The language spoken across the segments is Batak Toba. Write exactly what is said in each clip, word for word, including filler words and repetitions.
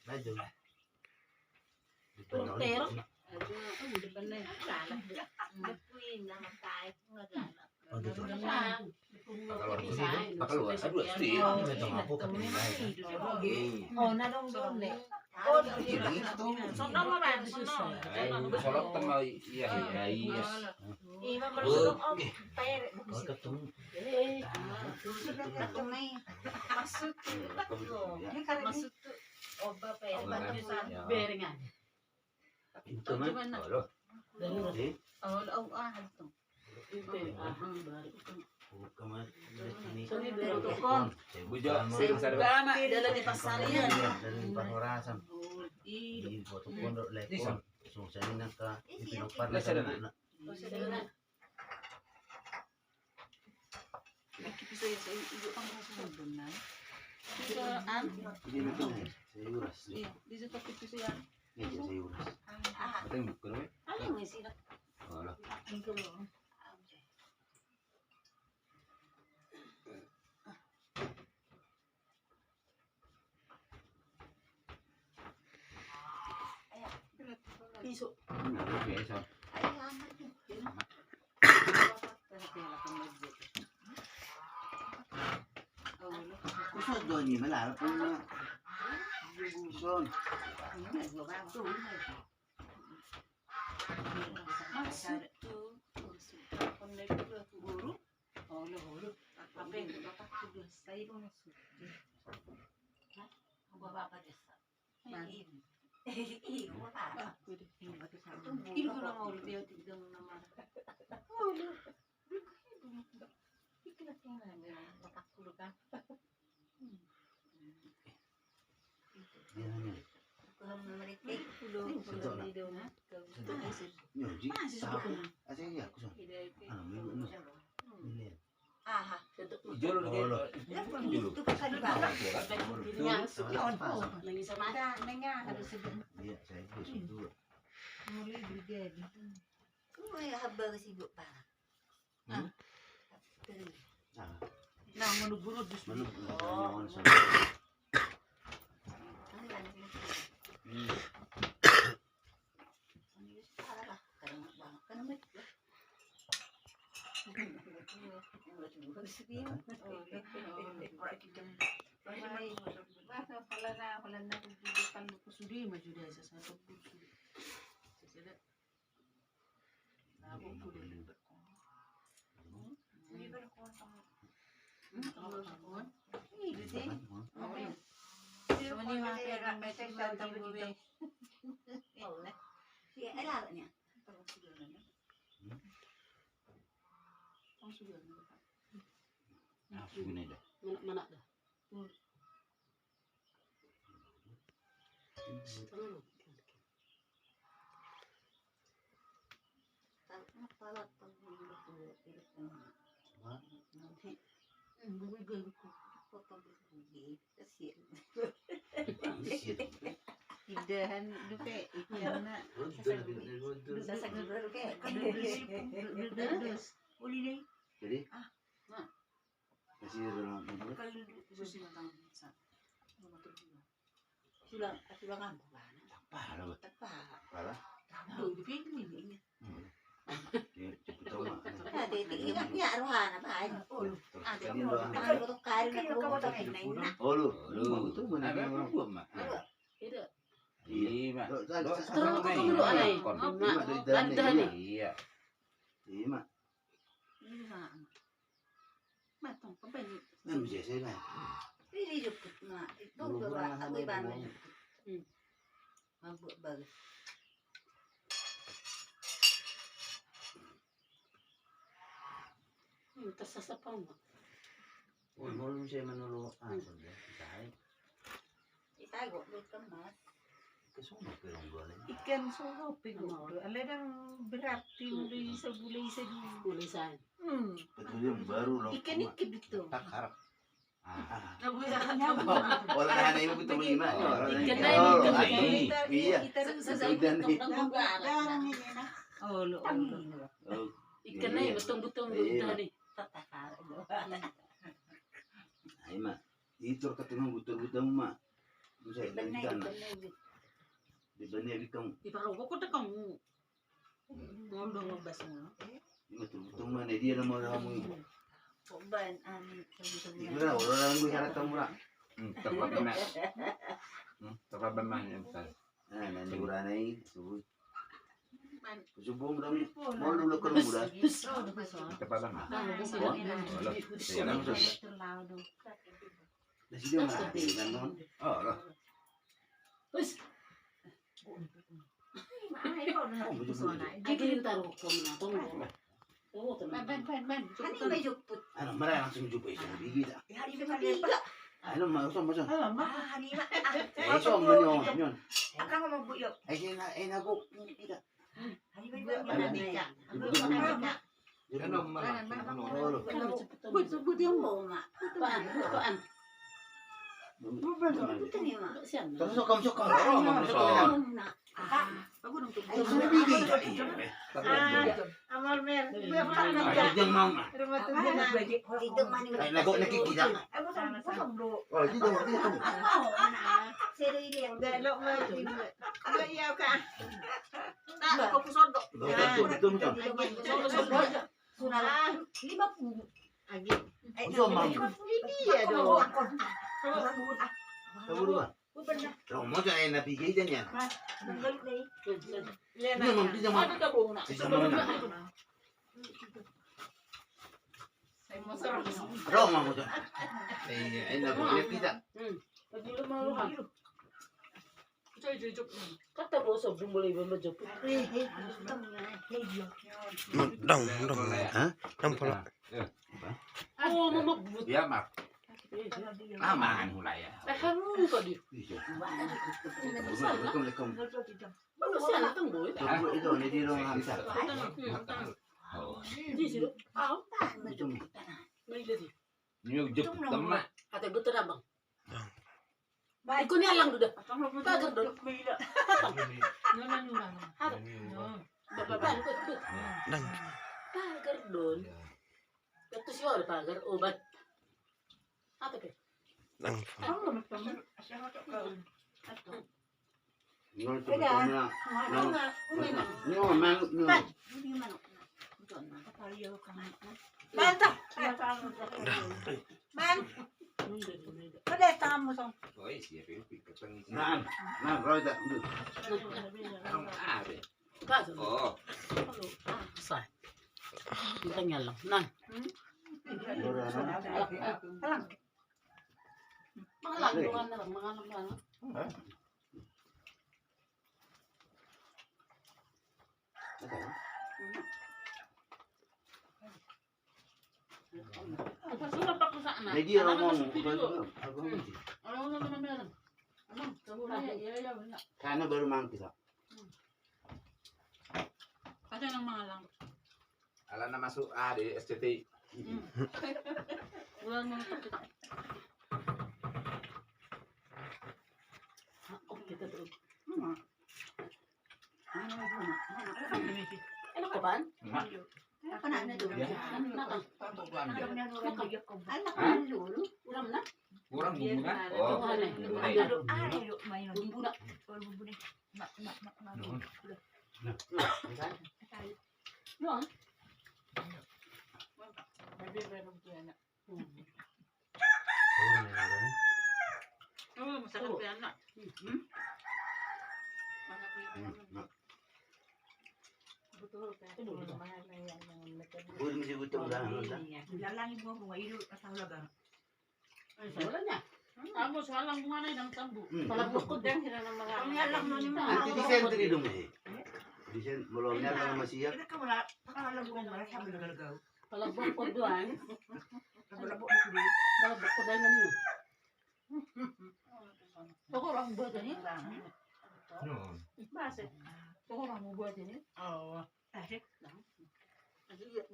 Maju. Depan. Terus. Pakai luar, pakai luar. Aduh, sedih. Oh, na dong dong, Nek. Oh, sedih. Sonong apa? Sonong. Eh, sonong sama, iya, iya, iya. Ima, maksud, Om. Pere. Maksud. Maksud. Oba, pere. Berengan. Itu mah. Halo. Darurat. Eh? Oh, oh, ah, itu. Itu, ah, baru itu. Bukan, Mas. Ini. Sini dulu, tukang. Bujo, sing sadar. Lama, dalam di pasar ya. Iya, dari Parhorasan. Oh, iya. Di foto pondok, lepon. Susah ini nak, Kak. Ini pinopar nak. Oh, sudah. Lagi bisa ya, saya ibu kan rasa benar. Tiga an. Ini betul, saya uras. Iya, di situ tipe saya. Ini saya uras. Ah, ah. Ada yang buka, Roy? Ada yang masih nak. Alah. Enggak loh. Iso. Kusut do ni, malah pun na. Kusut. Maksud tu, maksud tu, kon na dua tu guru. Olo, olo. Apa yang bapak tu dua? Saya pun maksud. Hah? Bapak apa desa? Nah. Iya, bapak. Ah, udah. Ini kurang mau dia tidak nama. Olo. Itu lah yang ada. Bapak tu kan. Aha. Jolo. Jolo. Iya, saya juga sudah. Mulai berjadi. Mulai habang sibuk parah. Hmm? Ah. Nah, menubur dus. Menubur. Oh. Hmm. Mana, mana dah? Idahan dupe ikan na. Sasak dupe. Sasak dupe. Uli deh. Jadi? Ah. Nah. Kasi na dalam. Kalau susi matang bisa. Sulang, sulang apa? Tapa lah. Tapa. Pala. Rambu di pintu ini. Hmm. Iya, cepet tahu, Mak. Ada di ini ya rohana, Pak. Oh, ada. Kalau kau tak main. Oh, lu. Lu. Itu mana? Ada apa, Mak? Iya. Iya, Mak. Iya, Mak. Iya, Mak. Matang, pembeli. Kan bisa saya lah. Ini jukut, Mak. Itu coba aku ibanan. Hmm. Mabuk bagus. Hmm, tersasap, Mak. Oh, mau lu saya menulu. Ah, sudah, bisa. Ita gok duit kemas. Ikan sono pe gok duit. Alai dang berarti mulai sabule ise dulu. Mulai ise. Hmm. Ikan ikan itu. Tak harap. Ah. Olah ada ibu tu lima. Ikan lain, ikan lain. Iya. Kita harus sesuai dengan. Oh, lo. Ikan lain betul-betul. Iya. Tata. Ayo, Mak. Itu kata memang betul-betul, Mak. Bisa, dan di sana. Di Bania Bikang. Di Parogok kota kamu. Ngomong dong, ngebas ngomong. Ima tu, tu mana dia nama kamu? Kok ban, anu, sebut-sebut. Iya, orang gue harap kamu, Ra. Hmm, tepat benar. Hmm, tepat benar, ya, betul. Nah, nanti urana i, sebut. Subuh muda, mau dulu ke muda. Tepat benar. Nah, sudah. Nah, sudah. Oh, lah. Terus. Anu, mara langsung jumpa itu, bigi dah. Anu, mara, sama, sama. Eh, sama, nyon, nyon. Eh, enak, enak, kok, kita. Sebut, sebut yang mau, Mak. Apaan? Apaan? Terus sokam, sokam. Ayo, sudah bigi. Amal mer. Jangan mau, Mak. Rumah tuh. Ayo, lagu nak kita. Ayo, kosong, kosong, bro. Oh, itu dong, itu dong. Saya ini yang belok, Mak. Iya, Kak. Nah, kau kusodok. Betul, betul, betul. Sudah lima puluh. Lagi. Lima puluh ini ya dong. Romo jangan enak pikir aja ya. Dia mau, dia mau. Dia mau. Romo mau. Iya, enak pikir kita. Kata bos, belum boleh membaca. Dong, dong. Hah? Dong, pola. Oh, mama but. Ya, Mak. Aman, mulai ya. Eh, haru tadi. Assalamualaikum. Bagus ya, datang, Boy. Itu, ini di ruang hamsa. Di situ. Au. Itu. Ini udah teman. Kata betul, Abang. Baik. Ikut ni alang duda. Pagar don. Apa? Bapak, bapak, ikut, ikut. Pagar don. Itu si ada pagar obat. Apa ke? Nol tu. Nol, nol, nol. Bantah. Man. Ada tamu, Song. Nah, nah, roda. Oh. Sa. Kita nyalang. Nah. Mangalang, mangalang, mangalang. Jadi orang ngomong, karena baru mangan kita. Ada yang mangalang. Ala na masuk, ah, di S C T I. Ulang mau tak kita. Oh, kita terus. Enak, kawan. Apa namanya itu? Enak. Enak dulu. Kurang nak? Kurang bumbu nak? Oh, bumbu nak. Bumbu nak. Bumbu nak. Mak, mak, mak, mak. Udah. Nah. Babi baru dia nak. Boleh mesti butuh udah, udah. Jalan ibu, rumah ibu, asal udah, Bang. Bolehnya. Kamu salah mana yang tambu? Kalau buku dan hina nama. Kami alam mana? Nanti desain tu di rumah. Desain belum ada nama siap. Kita kamu lah, kalau bukan mereka benar-benar gau. Kalau buku doang. Kalau buku doang ini. Toko orang buat ini. Bahasa. Toko orang buat ini. Oh. Asik. Asik ya.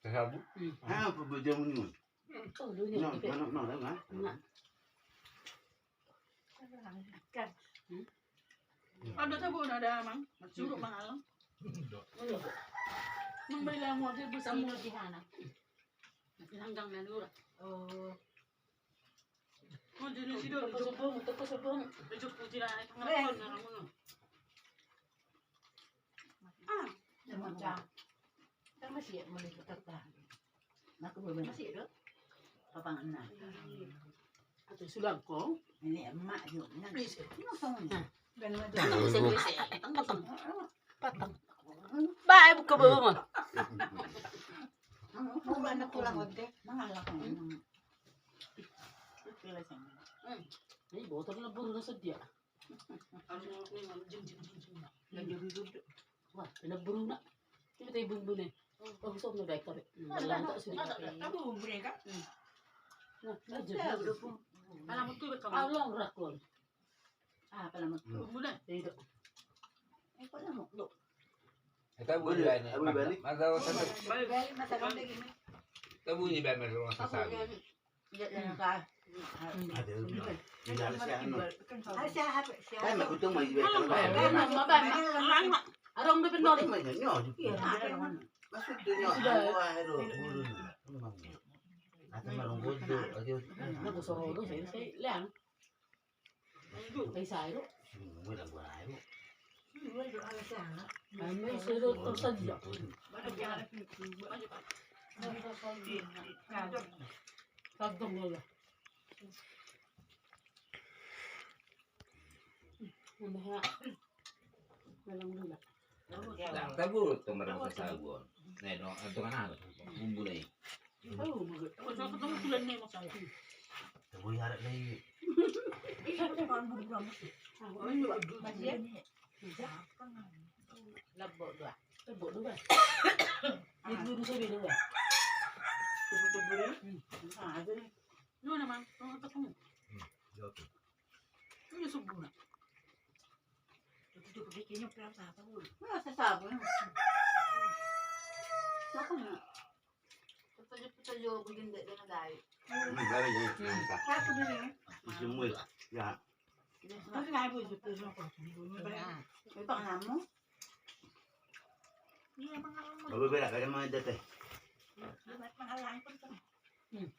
Sabu. Ah, apa buat jamu ni? Manuk, manuk, manuk. Ada sabu, ada, Mang. Suruh Mang Alang. Mang Bela mau dia bisa mau di sana. Langgang na nura. Oh. Mau jenis itu. Toko sebong, toko sebong. Itu putih lah. Kenapa? Ah, ya macam. Kan masih ya, mulai berkata. Aku belum masih itu. Papangan na. Atau sulang kong. Ini emak juga. Nah, ini kosong. Nah. Patang. Ba, buka bawah mah. Buka anak tulang gede. Mangalak. Hmm. Ini botol na buru na sedia. Harus ngomong nih, ngomong jing, jing, jing, jing. Lagi duduk. Wah, kena burung nak. Coba tadi bumbu nih. Oh, bisa mau baik tapi. Ada, ada, ada. Kamu bumbu nih, Kak? Hmm. Nah, aja. Ada, ada. Alam itu kamu. Alam rakon. Ah, apa nama? Bumbu nih. Tidak. Eh, kok nama? Lo. Kita boleh ini. Boleh balik. Masa, masa. Balik, masa kamu kayak gini. Kita boleh balik rumah sasawi. Tabu tu marasa sagu. Nah, no, itu kan apa? Bumbu nih. Tabu harap lagi. Lebo dua. Lebo dua. Itu dua saya dua. Coba-coba ya. Hmm. Ah, ada nih. Lu nama? Lu apa kamu? Hmm, jatuh. Lu ya subuh nak. Itu juga bikinnya berapa apa lu? Nah, sesabu. Siapa nak? Petunjuk-petunjuk begini dek dengan dai. Hmm, baru jadi. Hmm. Satu dulu ya. Semua ya. Tapi nggak ada itu, itu apa? Itu apa kamu? Iya, emang kamu. Baru bela kada mau ada teh.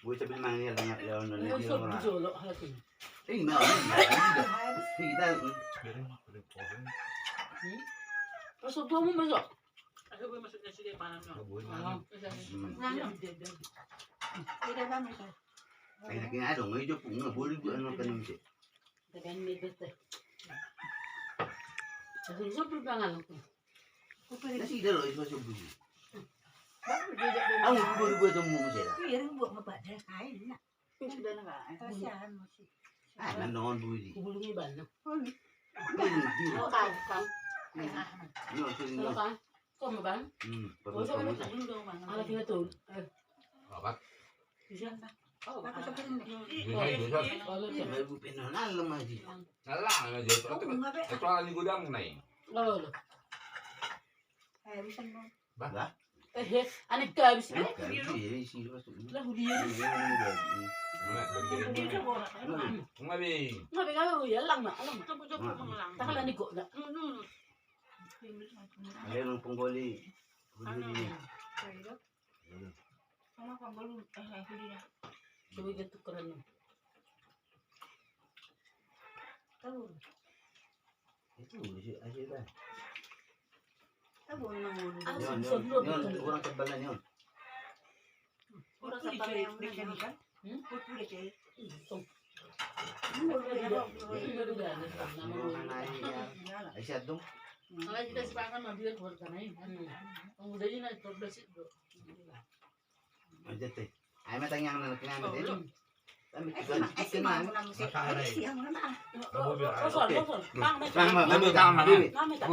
Gue tapi manggil dengan ya, udah. Ini mau. Kita. Hmm? Masuk kamu masuk. Ayo, gue masuk nasi dia panas, no. Nggak boleh. Ah, iya. Hmm. Nah, no. Tidak ada, Mas. Saya lagi ada, nggak hijau pun, nggak boleh buat anak kan, Mas. Tekan di bete. Langsung sobri pangan aku. Nasi dah loh, itu sobri. Baru dia jadi. Aku boleh buat temu, Mas, ya? Iya, buat ngebaca kain, nak. Kasihan, Mas. Ah, nang dongan bui di. Kubulungi bana. Bui di. Oh, kan, kan. Iya, sini. Kalau kan? Kau mau, Bang? Hmm, bagus, bagus. Alat kita tuh. Eh. Apa? Bisa, Bang. Oh, bagus, bagus. Bisa, bisa. Oh, iya. Ibu pengen nalem aja. Nalem aja. Itu alat di gudang, Nay. Oh, lo. Eh, bisa, Bang. Bah? Eh, eh, anak kau bisa. Anak kau bisa, ya, isi masuk. Lah, dia. Iya, iya, iya. Ngabe? Ngabe, ngabe, oh, ya, lang, nak, lang. Coba, coba, lang. Tak ada ni kok, nak. Hmm, hmm. Ada yang penggoli. Anu. Sama penggoli, eh, eh, dia. Coba dia tukeran. Tahu. Itu, isi, isi, dah. Tahu, memang. Ah, nyon, nyon, nyon, kurang tebal, nyon. Kurang tebal yang mana? Hmm? Kurang tebal. Kurang tebal. Kurang tebal. Kurang tebal. Kalau kita sepakat sama dia, keluarga lain, kan? Hmm. Udah ini, naik dua belas itu. Aja teh. Ayo, mata yang anak-anak tadi. Kami tiga titik kena. Bang, bang, bang, bang.